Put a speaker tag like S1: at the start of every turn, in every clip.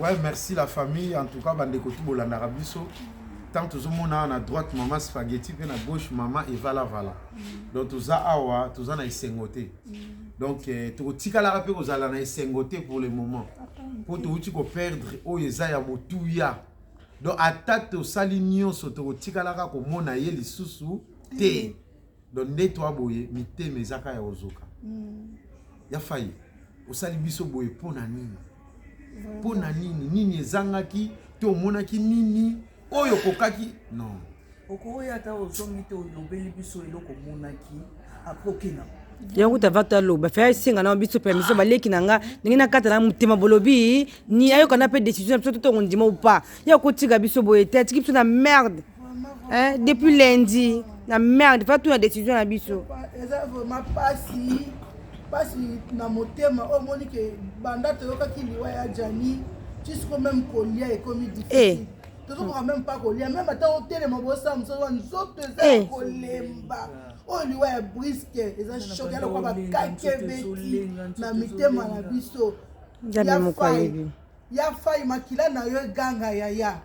S1: Ouais, merci la famille. En tout cas, bandeko tout bolandaka biso. Tant tozomona na droite mama Spaghetti pe na gauche mama Evala Vala. Donc toza awa, toza na esengo te. Donc tokotikalaka pe kozala na esengo te pour le moment. Po touti ko perdre oyo eza ya motuya. Donc ata tosali nyonso, tokotikalaka komona ye lisusu te. Donc nde toa boye, mitema ezaka ya kozoka. Ya Fai, osali biso boye mpo na nini? Mpo na nini? Nini ezangaki to omonaki nini oyo okokaki? Non.
S2: Okoya ata ozongi te, olobeli biso eloko omonaki, après okenda.
S3: Yango kuta va taloba fa esenga na biso permission. Baleki na nga ndenge nakata na motema, bolobi ni ayokana mpe décision na biso to tokondima ou pas. Ya kotika biso boye te, atiki biso na merde, hein, depuis lundi na merde. Fa tuna décision na biso.
S4: Eza vraiment pasi, pasi na motema. Oyo omoni ke banda toyokaki liwa ya Jani jusqu'au même kolia ekomi difficile. Tozokoka même pas kolia, même ata otelema bosala mosala wa nzoto eza ya kolemba. Oyo liwa ya brusque, eza choc, ya lokwa bakake ebeti na mitema na biso.
S3: Nzambe moko ayebi.
S4: Ya Fai, makila na yo eganga. Yaya,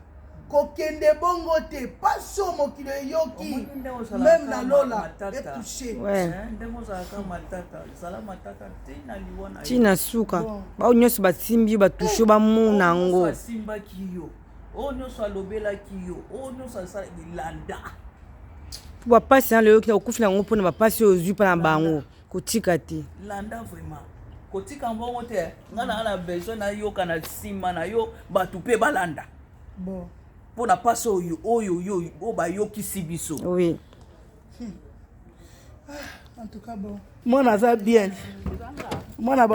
S4: kokende bongo te. Pasi oyo mokili eyoki, même na lola etouche.
S2: Ndenge ozalaka matata, zala matata ntina liwa na.
S3: Ntina suka, bao nyonso basimbi yo, batushe, bamona yango.
S2: Asimbaki yo, oyo nyonso alobelaki yo, oyo nyonso asala, landa.
S3: Po bapasi na loyoki, okufi yango mpona bapasi oyo ozwi mpa na bango, kotika te.
S2: Landa vraiment, kotika mbongo te. Nga na besoin nayoka na nsima na yo bato mpe balanda mpo na mpasi oyo oyo yo oyo bayokisi biso.
S4: En tout cas, bon, mwana aza bien, mwana.